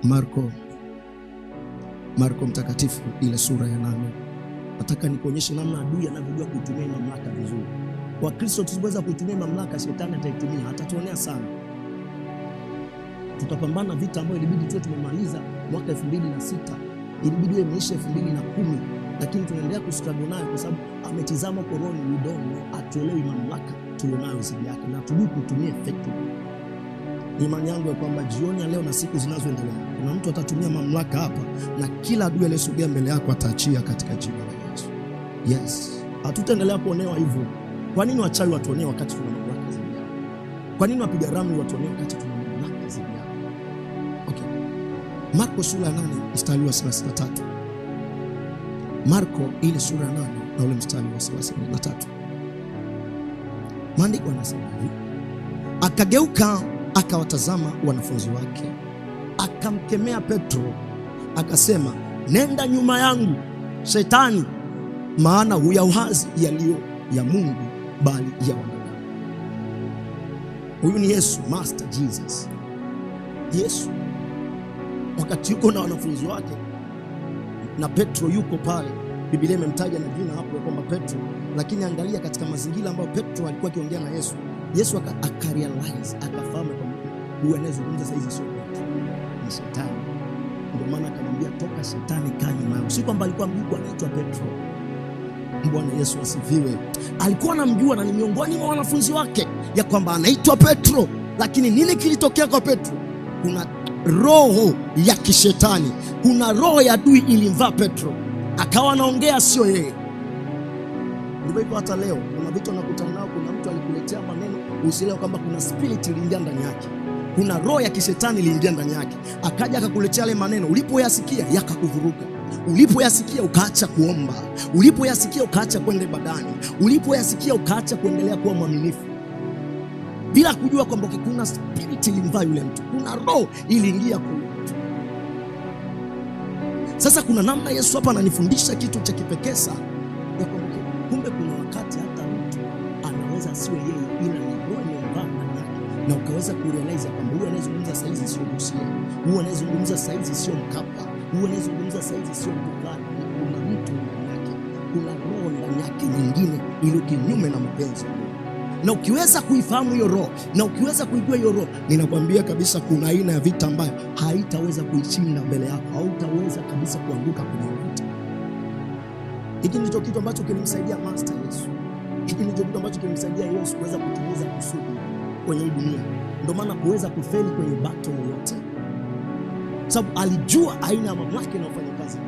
Marko mtakatifu ile sura ya 8. Nataka nikuonyeshe namna adui anavyojua kuitumia mamlaka vizuri. Wakristo tusipoweza kuitumia mamlaka, shetani ataitumia, atatuonea sana. Tutapambana vita ambayo ilibidi tuwe tumemaliza mwaka 2006, ilibidi iwe imeisha 2010, lakini tunaendelea kustruggle nayo kwa sababu ametizama koroni, we don't know, atuelewi mamlaka tulionayo zidi yake na tujui kutumia effectively. Imani yangu ya kwamba jioni ya leo na siku zinazoendelea kuna mtu atatumia mamlaka hapa, na kila adui aliyesogea mbele yako ataachia katika jina la Yesu. Yes, hatutaendelea kuonewa hivyo. Kwa nini wachawi watuonee wakati tuna mamlaka zidi yao? Kwa nini wapiga ramli watuonee wakati tuna mamlaka zidi yao? Okay. Marko sura ya 8 mstari wa 33. Marko ile sura ya 8 na ule mstari wa 33. Maandiko yanasema hivi: akageuka akawatazama wanafunzi wake, akamkemea Petro akasema, nenda nyuma yangu Shetani, maana huyawazi yaliyo ya Mungu bali ya wanadamu. Huyu ni Yesu, Master Jesus. Yesu wakati yuko na wanafunzi wake na Petro yuko pale, Biblia imemtaja na jina hapo kwamba Petro, lakini angalia katika mazingira ambayo Petro alikuwa akiongea na Yesu, Yesu akarealize, akafahamu kwamba huyu anayezungumza sasa hizi sio Petro, ni Shetani. Ndio maana akamwambia toka Shetani, kaa nyuma yangu. Si kwamba alikuwa mjukuu anaitwa Petro. Bwana Yesu asifiwe. Alikuwa anamjua na ni miongoni mwa wanafunzi wake ya kwamba anaitwa Petro, lakini nini kilitokea kwa Petro? Kuna roho ya kishetani, kuna roho ya adui ilimvaa Petro, akawa anaongea sio yeye. Ndivyo hivyo hata leo kuna vitu unakutana nao, kuna mtu alikuletea maneno usielewe kwamba kuna spirit iliingia ndani yake, kuna roho ya kishetani iliingia ndani yake, akaja akakuletea yale maneno, ulipoyasikia yakakuvuruga, ulipoyasikia ukaacha kuomba, ulipoyasikia ukaacha kwenda ibadani, ulipoyasikia ukaacha kuendelea kuwa mwaminifu, bila kujua kwamba kuna spirit ilimvaa yule mtu, kuna roho iliingia kwa yule mtu. Sasa kuna namna Yesu hapa ananifundisha kitu cha kipekee sana, ya kwamba kumbe kuna wakati hata mtu anaweza asiwe yeye, ila ni roho imemvaa ndani yake, na ukaweza kurealize kwamba huyu anayezungumza sasa hizi sio Busia, huyu anayezungumza sasa hizi sio Mkapa, huyu anayezungumza sasa hizi sio Mkapa, kuna mtu ndani yake, kuna roho ndani yake nyingine iliyo kinyume na mapenzi. Na ukiweza kuifahamu hiyo roho, na ukiweza kuijua hiyo roho, ninakwambia kabisa kuna aina ya vita ambayo haitaweza kuishinda mbele yako, hautaweza kabisa kuanguka kwenye vita. Hiki ndicho kitu ambacho kilimsaidia Master Yesu. Hiki ndicho kitu ambacho kilimsaidia Yesu kuweza kutimiza kusudi kwenye hii dunia. Ndio maana kuweza kufeli kwenye battle yote, sababu alijua aina ya mamlaka inayofanya kazi,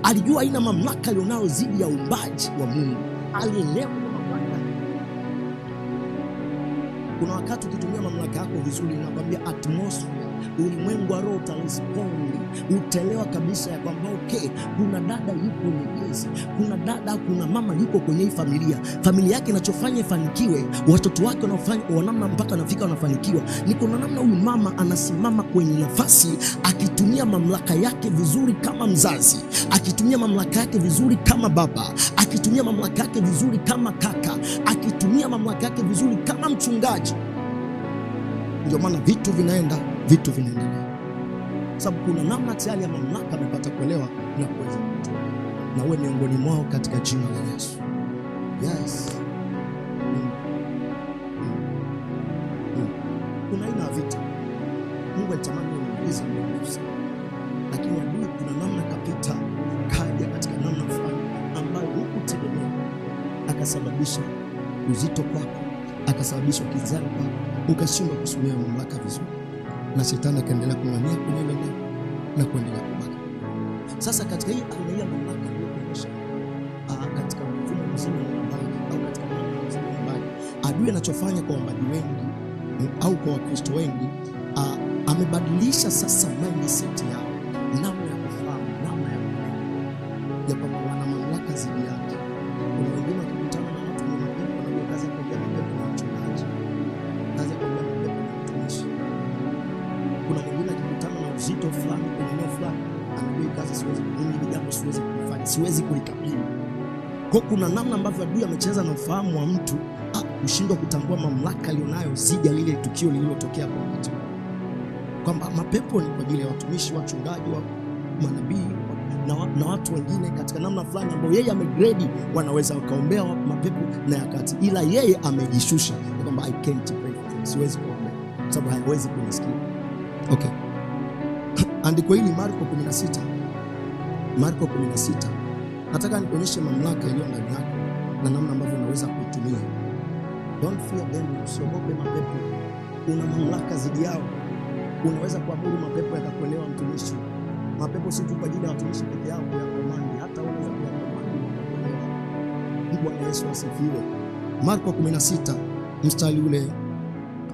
alijua aina mamlaka alionayo dhidi ya uumbaji wa Mungu, alielewa mamlaka. Kuna wakati ukitumia mamlaka yako vizuri, nakwambia atmosphere, ulimwengu wa roho utarespondi, utaelewa kabisa ya kwamba okay, kuna dada yuko Nyegezi, kuna dada, kuna mama yuko kwenye hii familia, familia yake inachofanya ifanikiwe, watoto wake wanafanya wanamna mpaka wanafika wanafanikiwa, ni kuna namna huyu mama anasimama kwenye nafasi akitumia mamlaka yake vizuri kama mzazi, akitumia mamlaka yake vizuri kama baba, akitumia mamlaka yake vizuri kama kaka, akitumia mamlaka yake vizuri kama mchungaji. Ndio maana vitu vinaenda, vitu vinaendelea, sababu kuna namna tayari ya mamlaka amepata kuelewa na kuweza kutoa, na uwe miongoni mwao katika jina la Yesu. Yes. Kuna aina ya vita Mungu alitamani umalize muda mrefu sana, lakini adui kuna namna kapita, kaja katika namna fulani ambayo hukutegemea, akasababisha uzito kwako, akasababisha ukinzani kwako, ukashindwa kusimamia mamlaka vizuri, na shetani akaendelea kung'ang'ania kwenye ile eneo na kuendelea kubaki. Sasa katika hii aina ya mamlaka iliyokuonyesha katika mfumo mzima wa uumbaji au katika mfumo mzima wa uumbaji, adui anachofanya kwa waombaji wengi au kwa Wakristo wengi, amebadilisha sasa mindset yao, namna ya kufahamu, namna ya kuelewa ya kwamba wana mamlaka zidi yake. Kuna wengine wakikutana na watu wenye mapepo wanajua kazi ya kuombea mapepo na mchungaji, kazi ya kuombea mapepo na mtumishi. Kuna mwingine akikutana na uzito fulani kwenye eneo fulani anajua kazi siwezi, mimi hili jambo siwezi kulifanya, siwezi kulikabili. Kwa kuna namna ambavyo adui amecheza na ufahamu wa mtu kushindwa kutambua mamlaka alionayo zidi ya lile tukio lililotokea kwa wakati. Kwamba mapepo ni kwa ajili ya watumishi, wachungaji, wa manabii na watu wengine katika namna fulani ambao yeye amegrade wanaweza wakaombea mapepo na yakati, ila yeye amejishusha kwamba I can't pray for them, siwezi kuombea kwa sababu hayawezi kunisikia. Okay. Andiko hili Marko 16, Marko 16, nataka nikuonyeshe mamlaka iliyo ndani yako na namna ambavyo unaweza kuitumia. Don't fear them, usiogope mapepo. Una mamlaka zidi yao. Unaweza kuamuru mapepo yakakuelewa mtumishi. Mapepo si tu kwa ajili ya watumishi peke yao kuyakomandi, hata unaweza kuyakomandi wakakuelewa. Bwana Yesu asifiwe. Marko 16 mstari ule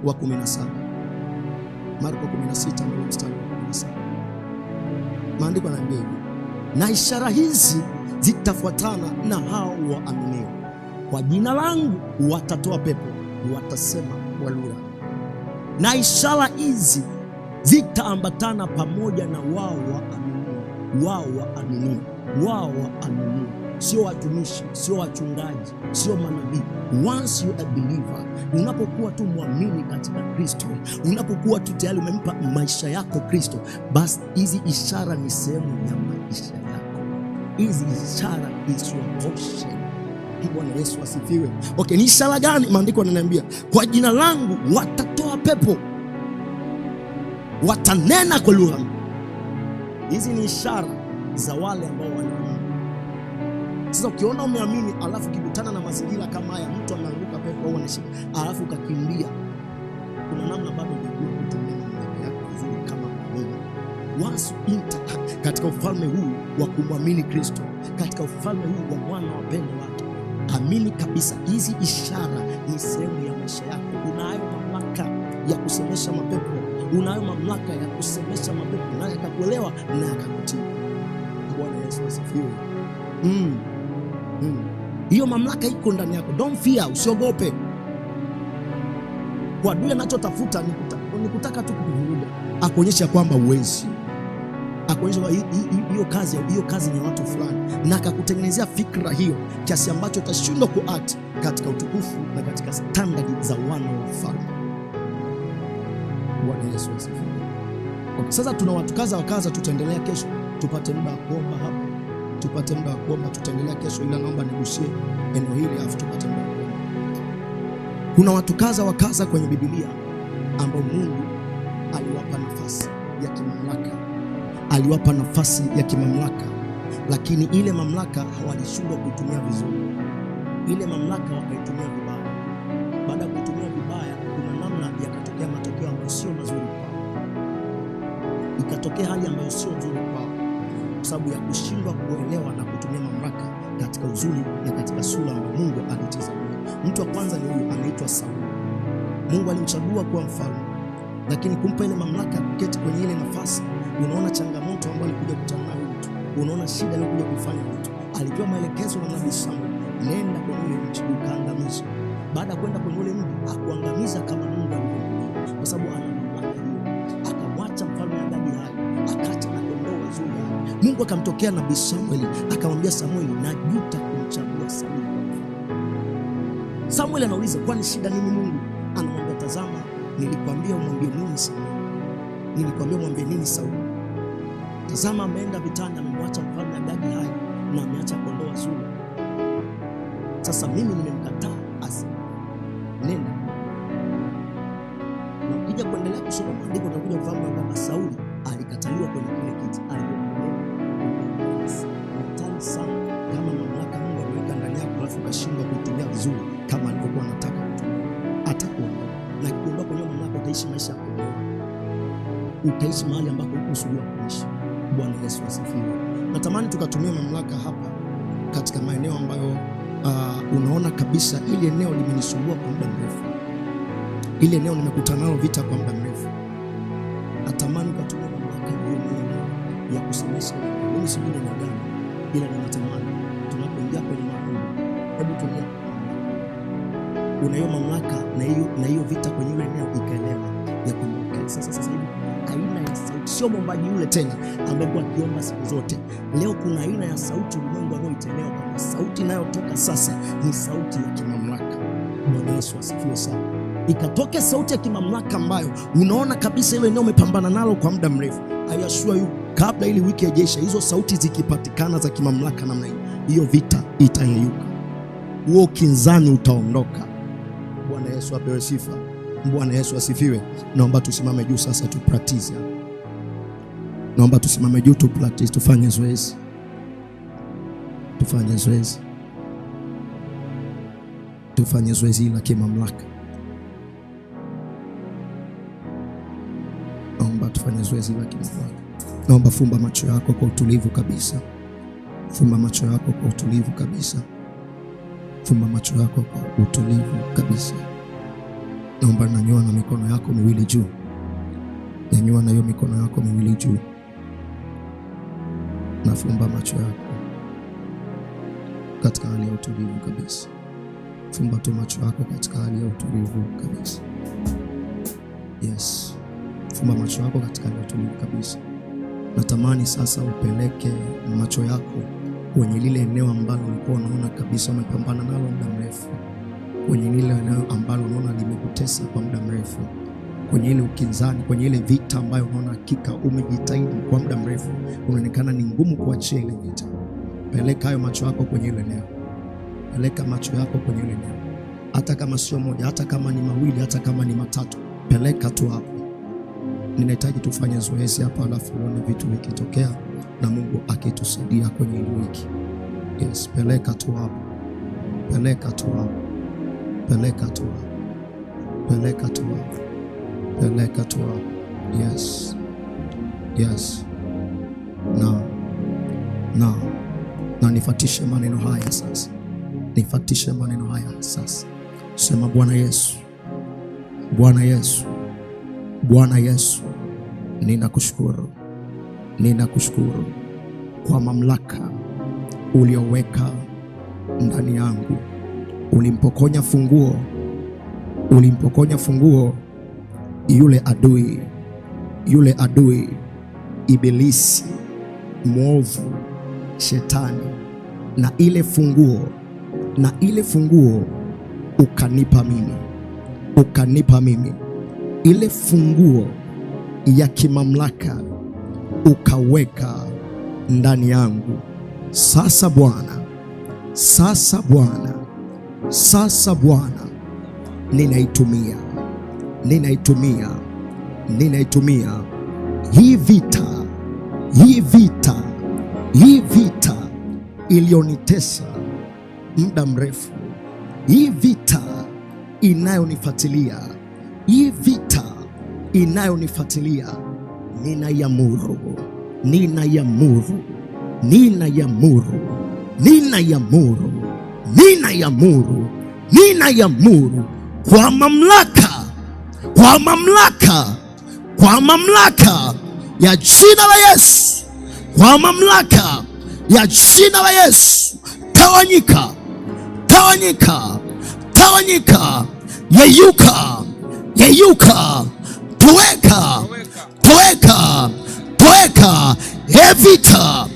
wa 17. Marko 16 mstari wa 17. Maandiko yanaambia hivi: na ishara hizi zitafuatana na hao waaminio, kwa jina langu watatoa pepo, watasema kwa lugha. Na ishara hizi zitaambatana pamoja na wao waaminio, wao waaminio, wao waaminio. Sio watumishi, sio wachungaji, sio manabii. Once you a believer, unapokuwa tu muamini katika Kristo, unapokuwa tu tayari umempa maisha yako Kristo, basi hizi ishara ni sehemu ya maisha yako. Hizi ishara is your portion. Bwana Yesu asifiwe. Okay, ni ishara gani? Maandiko yananiambia kwa jina langu watatoa pepo, watanena kwa lugha. Hizi ni ishara za wale ambao wanaamini. Sasa ukiona umeamini alafu ukikutana na mazingira kama haya, mtu anaanguka pepo au anashika, alafu ukakimbia, kuna namna bado hujajua kutumia mamlaka yako vizuri kama muamini. Once you enter katika ufalme huu wa kumwamini Kristo, katika ufalme huu wa mwana wa pendo wake, amini kabisa hizi ishara ni sehemu ya maisha yako. Unayo mamlaka ya kusemesha mapepo, unayo mamlaka ya kusemesha mapepo na yakakuelewa na yakakutii. Bwana Yesu asifiwe. Hiyo mamlaka iko ndani yako. Don't fear, usiogope. Kwa adui anachotafuta ni kutaka tu kukuvuruga, akuonyesha kwamba uwezi, akuonyesha hiyo kazi ni watu fulani, na akakutengenezea fikra hiyo kiasi ambacho utashindwa kuact katika utukufu na katika standard za wana wa ufalme. Bwana Yesu asifiwe. Okay, sasa tuna watu kaza wakaza, tutaendelea kesho, tupate muda wa kuomba hapa. Tupate muda wa kuomba, tutaendelea kesho, ila naomba nigusie eneo hili afu tupate muda wa kuomba. Kuna watu kaza wakaza kwenye Biblia ambao Mungu aliwapa nafasi ya kimamlaka, aliwapa nafasi ya kimamlaka, lakini ile mamlaka hawalishindwa kuitumia vizuri. Ile mamlaka wakaitumia vibaya. Baada ya kuitumia vibaya, kuna namna yakatokea matokeo ambayo sio mazuri kwao. Ikatokea hali ambayo sio nzuri kwao, kwa sababu ya kushindwa kuelewa na kutumia mamlaka katika uzuri na katika sura ambayo Mungu alitazamia. Mtu wa kwanza ni huyu anaitwa Sauli. Mungu alimchagua kuwa mfalme, lakini kumpa ile mamlaka kuketi kwenye ile nafasi, unaona changamoto ambayo alikuja kukutana nayo mtu, unaona shida aliyokuja kufanya mtu. Alipewa maelekezo na nabii Samuel, nenda kwenye ule mji ukaangamize. Baada ya kwenda kwenye ule mji hakuangamiza kama Mungu alivyomwambia, kwa sababu ana mamlaka hiyo. Akamwacha mfalme Agagi hai, akaacha na kondoo wazuri hai. Mungu akamtokea nabii Samuel, akamwambia Samuel, najuta kumchagua Sauli kuwa mfalme. Samuel anauliza, kwani shida nini Mungu? Anamwambia, tazama, nilikwambia umwambie nini Samuel? Nilikwambia umwambie nini Sauli? Tazama, ameenda vitani, amemwacha mfalme Agagi hai na ameacha kondoo wazuri. Sasa mimi nimemkataa asi. Nenda. Na ukija kuendelea kusoma maandiko utakuja kufahamu kwamba Sauli alikataliwa kwenye kile kiti, aliondolewa. Hatari sana kama mamlaka Mungu ameweka ndani yako alafu ukashindwa kuitumia vizuri kama alivyokuwa anataka kutumia, atakuondoa. Na akikuondoa kwenye mamlaka utaishi maisha ya kuondoa. Utaishi mahali ambako hukusudiwa kuishi. Bwana Yesu asifiwe. Natamani tukatumia mamlaka hapa katika maeneo ambayo unaona kabisa ili eneo limenisumbua kwa muda mrefu, ile eneo nimekutana nalo vita kwa muda mrefu. Natamani ukatumia mamlaka juu ya eneo ya kusemesha. Mimi sijui ni eneo gani, ila ninatamani tunapoingia kwenye maombi, hebu tumia mamlaka. Una hiyo mamlaka na hiyo vita kwenye ile eneo ikaelewa ya kwamba okay, sasa hivi aina ya sauti, sio mwombaji yule tena ambaye alikuwa akiomba siku zote. Leo kuna aina ya sauti ulimwengu anaoitelewa kwamba sauti inayotoka sasa ni sauti ya kimamlaka. Bwana Yesu asifiwe sana. Ikatoke sauti ya kimamlaka ambayo unaona kabisa ile eneo umepambana nalo kwa muda mrefu. I assure you, kabla ili wiki haijaisha, hizo sauti zikipatikana za kimamlaka namna hiyo, hiyo vita itayeyuka, huo kinzani utaondoka. Bwana Yesu apewe sifa. Bwana Yesu asifiwe. Naomba tusimame juu sasa tu practice hapa. Naomba tusimame juu tu practice, tufanye zoezi, tufanye zoezi, tufanye zoezi la kimamlaka. Naomba tufanye zoezi la kimamlaka. Naomba fumba macho yako kwa utulivu kabisa. Fumba macho yako kwa utulivu kabisa. Fumba macho yako kwa utulivu kabisa. Naomba nyanyua na mikono yako miwili juu. Nyanyua na hiyo mikono yako miwili juu. Na fumba macho yako katika hali ya utulivu kabisa. Fumba tu macho yako katika hali ya utulivu kabisa. Yes. Fumba macho yako katika hali ya utulivu kabisa. Natamani sasa upeleke macho yako kwenye lile eneo ambalo ulikuwa unaona kabisa umepambana nalo muda mrefu, kwenye lile eneo ambalo unaona limekutesa kwa muda mrefu, kwenye ile ukinzani, kwenye ile vita ambayo unaona hakika umejitahidi kwa muda mrefu, unaonekana ni ngumu kuachia ile vita. Peleka hayo macho yako kwenye ile eneo. Peleka macho yako kwenye ile eneo, hata kama sio moja, hata kama ni mawili, hata kama ni matatu, peleka tu hapo. Ninahitaji tufanye zoezi hapa, alafu uone vitu vikitokea na Mungu akitusaidia kwenye hii wiki. Yes, peleka tu hapo, peleka tu hapo, peleka tu hapo, peleka tu hapo, peleka tu hapo. Yes, yes. Na nifatishe maneno haya sasa, nifatishe maneno haya sasa. Sema Bwana Yesu, Bwana Yesu, Bwana Yesu, ninakushukuru, ninakushukuru kwa mamlaka ulioweka ndani yangu. Ulimpokonya funguo, ulimpokonya funguo yule adui, yule adui Ibilisi, mwovu, shetani, na ile funguo, na ile funguo ukanipa mimi, ukanipa mimi ile funguo ya kimamlaka ukaweka ndani yangu. Sasa Bwana, sasa Bwana, sasa Bwana, ninaitumia, ninaitumia, ninaitumia hii vita, hii vita, hii vita iliyonitesa muda mrefu, hii vita inayonifuatilia, hii vita inayonifuatilia, ninaiamuru, ninaiamuru, ninaiamuru, ninaiamuru, ninaiamuru, ninaiamuru kwa mamlaka, kwa mamlaka, kwa mamlaka ya jina la Yesu, kwa mamlaka ya jina la Yesu, tawanyika, tawanyika, tawanyika, yeyuka, yeyuka, toweka, toweka, toweka. Evita,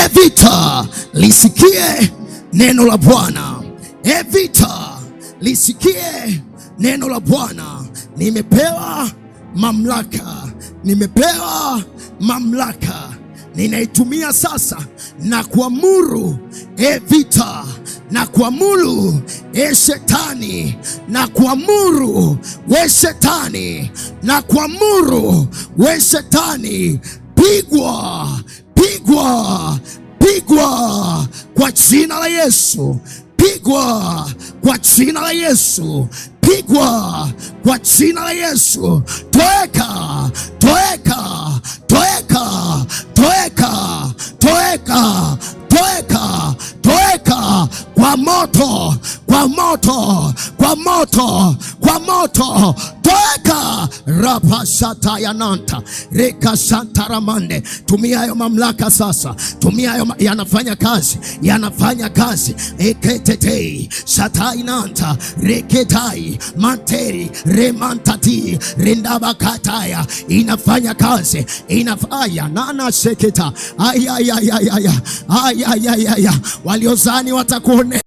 evita, lisikie neno la Bwana. Evita, lisikie neno la Bwana. Nimepewa mamlaka, nimepewa mamlaka, ninaitumia sasa na kuamuru evita, na kuamuru e shetani, na kuamuru we shetani, na kuamuru we shetani, pigwa, pigwa, pigwa kwa jina la Yesu, pigwa kwa jina la Yesu, pigwa kwa jina la Yesu, toeka, toeka, toeka, toeka, toeka, toeka, toeka kwa moto, kwa moto, kwa moto, kwa moto, toeka. Rapashata yananta reka santaramande. Tumia hayo mamlaka sasa, tumia hayo, yanafanya kazi, yanafanya kazi. Eketete satainanta reketai manteri remantati rendabakataya, inafanya kazi, inafanya nana seketa. Ayayayaya, ayayayaya, waliozani watakuonea.